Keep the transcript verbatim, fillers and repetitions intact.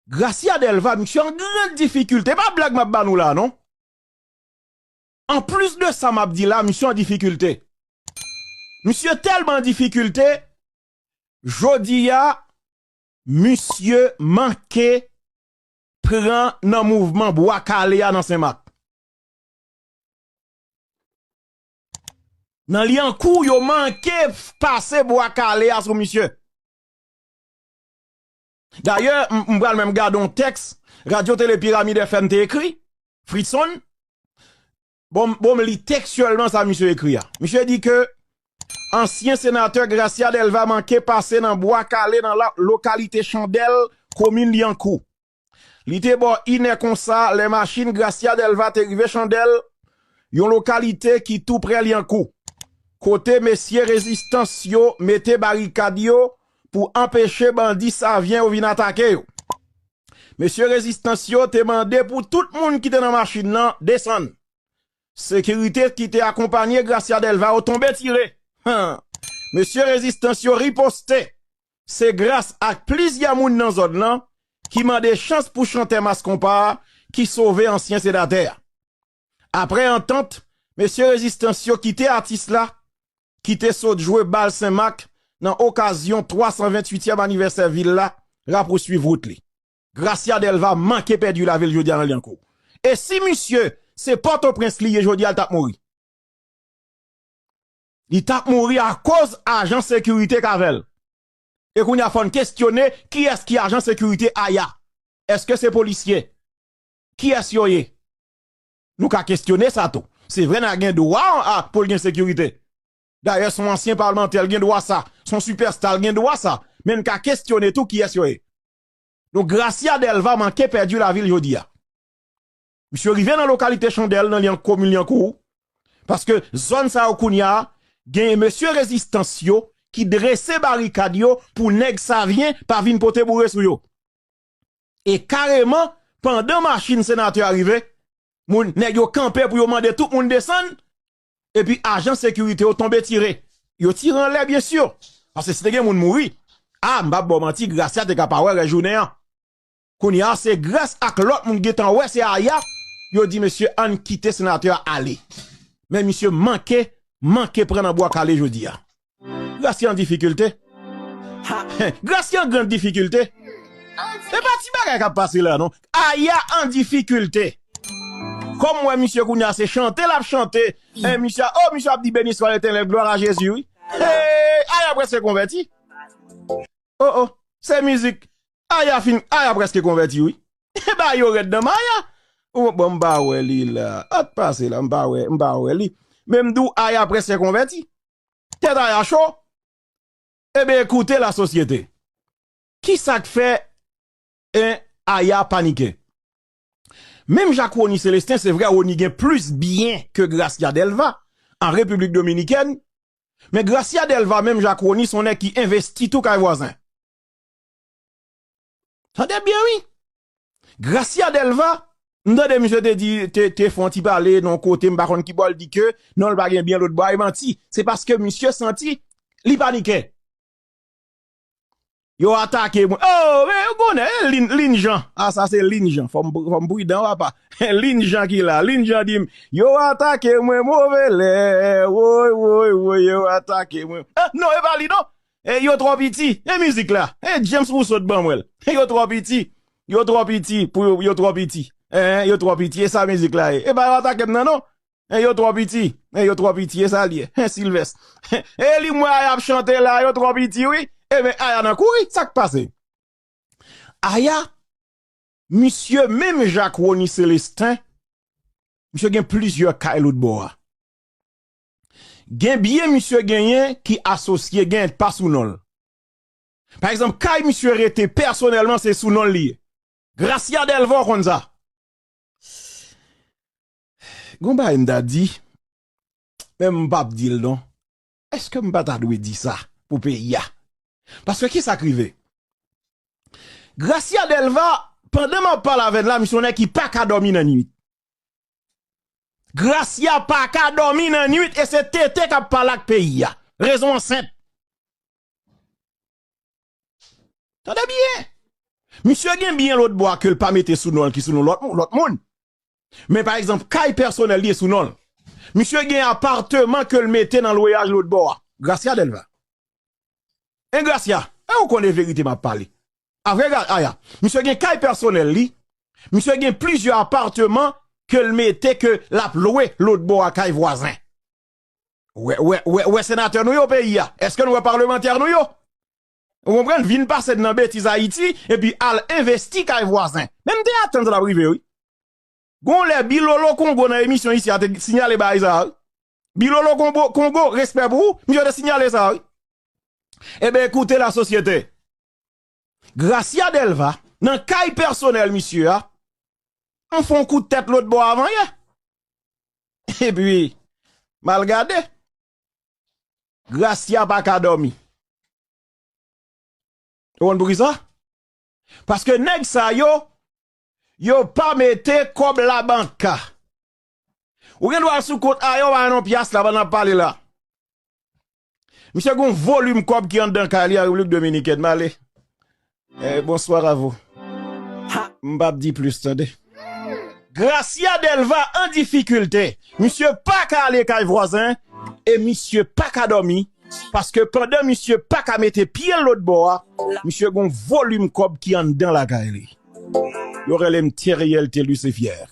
Gracia Delva, misye an gran difikilte. Pa blag m ap ba nou la, non. Anplis de sa m ap di la, misye an difikilte. Misye tèlman an difikilte, jodi a, misye manke pran nan mouvman Bwa Kale a nan Senmak. Nan Lyankou, yo manke pase Bwa Kale a sou misye. Dayè, m, m pral menm gade yon tèks Radyo Tele Piramid F M te ekri, Fritson. Bon, bon, m li tekstyèlman sa misye ekri a. Misye di ke ansyen senatè Gracia Delva manke pase nan Bwa Kale nan la, lokalite Chandèl, komin Lyankou. Li te bò inè konsa lè machin Gracia Delva te rive Chandèl, yon lokalite ki tou prè Lyankou, kote mesye rezistans yo mete barikad yo pou anpeche bandi Savyen yo vin atake yo. Mesye rezistans yo te mande pou tout moun ki te nan machin nan desann. Sekirite ki te akonpanye Gracia Delva yo tonbe tire. Han! Mesye rezistans yo riposte. Se gras ak plizyè moun nan zòn nan ki mande chans pou chantè Mass Konpa a ki sove ansyen senatè a. Apre antant, mesye rezistans yo kite atis la ki te sot jwe bal Senmak nan okazyon twa san venntuityèm anivèsè vil la, rapousuiv wout li. Gracia Delva manke pèdi lavi l jodi a nan Lyankou. E si misye se Pòtoprens li ye jodi a, l t ap mouri. Li t ap mouri akoz ajan sekirite k avè l. E kounye a fò n kestyone kiyès ki ajan sekirite Aya. Èske se polisye? Kiyès yo ye? Nou ka kestyone sa tou. Se vre n a gen dwa a, pou l gen sekirite. Dayè, se yon ansyen palmantè, l gen dwa sa. Se yon sipèsta, l gen dwa sa. Men n ka kestyone tou kiyès yo ye. Donk, Gracia Delva manke pèdi lavi l jodi a. Misye rive nan lokalite Chandèl, nan Lyan-, komin Lyankou, paske zòn sa yo kounye a, gen mesye rezistans yo ki drese barikad yo pou nèg Savyen pa vin pote boure sou yo. E kareman, pandan machin senatè a rive, moun, nèg yo kanpe pou yo mande tout moun desann, epi ajan sekirite yo tonbe tire. Yo tire anlè, byen si. Paske si te gen moun mouri, a, m p ap ba w manti, Gracia te ka pa wè rès jounen an. Kounye a, se gras ak lòt moun gentan wè se Aya, yo di, "Mesye, ann kite senatè a ale." Men misye manke, manke pran nan bwa kale jodi a. Gracia an difikilte. Gracia an gran difikilte. E pa ti bagay k ap pase la, non. Aya an difikilte. Kòm m wè misye kounye a se chante l ap chante. E misye, oh, misye ap di, "Beni swa Letènèl, glwa a Jezi," wi. Hey, Aya prèske konvèti. Oh, oh, se mizik. Aya fin, Aya prèske konvèti, wi. E ba yo rèd nan Aya. Oh, bon, m pa wè li la. Ot pase la, m pa wè, m pa wè li. Men m di w, Aya prèske konvèti. Tèt Aya cho. Ebyen, ekoute lasosyete. Kisa k fè, en, Aya panike? Menm jan ak Rony Célestin, se vre, Rony gen plis byen ke Gracia Delva an Repiblik Dominikèn, men Gracia Delva, menm jan ak Rony, se yon nèg ki envesti tou kay vwazen. Tande byen, wi. Gracia Delva, m tande misye te di, te, te fè yon ti pale nan yon kote, m pa konn ki bò, l di ke non, l pa gen byen lòt bò a, e manti. Se paske misye santi li panike. Yo atake mwen. Oh, men yo konnen, eh, Lin, Lin Jean. Ah, sa se Lin Jean. Fò m, fò m pridan, papa. Lin Jean ki la. Lin Jean di m, "Yo atake mwen move lè. Woy, woy, woy, yo atake mwen." Ah, non, e pa li, non. E yo twò piti. E mizik la. E James Rousseau t ban mwen l. E yo twò piti. Yo twò piti. Pou yo, yo twò piti. Eh, yo twò piti. E sa mizik la ye. E pa yo atake m nan, non. En, yo twò piti. En, yo twò piti. E sa l ye. En, Silvès. E li m wè Aya ap chante la, yo twò piti, wi. Ebyen, Aya nan kouri. Sa k pase? Aya, misye menm jan ak Rony Célestin, misye gen plizyè kay lòt bò a. Gen byen misye genyen ki asosye, gen pa sou non l. Pa egzanp, kay misye rete pèsonèlman, se sou non l li ye. Gracia Delva, w konn sa. Gon bagay m ta di, men m p ap di l non. Èske m pa ta dwe di sa pou peyi a? Paske kisa k rive? Gracia Delva, pandan m ap pale avè n la, misye yon nèg ki pa ka dòmi nan nuit. Gracia pa ka dòmi nan nuit e se tete k ap pale ak peyi a. Rezon an senp. Tande byen. Misye gen byen lòt bò a ke l pa mete sou non l, ki sou non lòt, lòt moun. Men pa egzanp, kay pèsonèl li e sou non l. Misye gen apatman ke l mete nan lweyaj lòt bò a. Gracia Delva. En Gracia, e ou konnen verite m ap pale. Avre Aya, misye gen kay pèsonèl li. Misye gen plizyè apatman ke l mete ke l ap lwe lòt bò a kay vwazen. Wè, wè, wè, wè senatè nou yo peyi a. Èske nou wè palmantè nou yo? Ou konprann? Vin pase nan betiz Ayiti, epi al envesti kay vwazen. Men m te atann sa t ap rive, wi. Gon lè Bilolo Kongo nan emisyon isi a te sinyale bagay sa a, wi. Bilolo Kongo, Kongo, respè pou ou, misye te sinyale sa a, wi. Ebyen, ekoute la sosyete. Gracia Delva, nan kay pèsonèl misye a, m fè yon kout tèt lòt bò avan yè. Epi, m al gade. Gracia pa ka dòmi. Ou konn poukisa? Paske nèg sa yo, yo pa mete kòb labank. Ou gen dwa al sou kont Aya, ou pa jwenn yon pyas la pandan n ap pale la. Misye gon volim kòb ki anndan kay li an Repiblik Dominikèn. M ale. Eh, bonsoir à vous. M p ap di plis, tande. Gracia Delva an difikilte. Misye pa ka ale kay vwazen e misye pa ka dòmi. Paske pandan misye pa ka mete pye l lòt bò a, misye gon volim kòb ki anndan lakay li. Yo rele m Theriel Thelus Fier.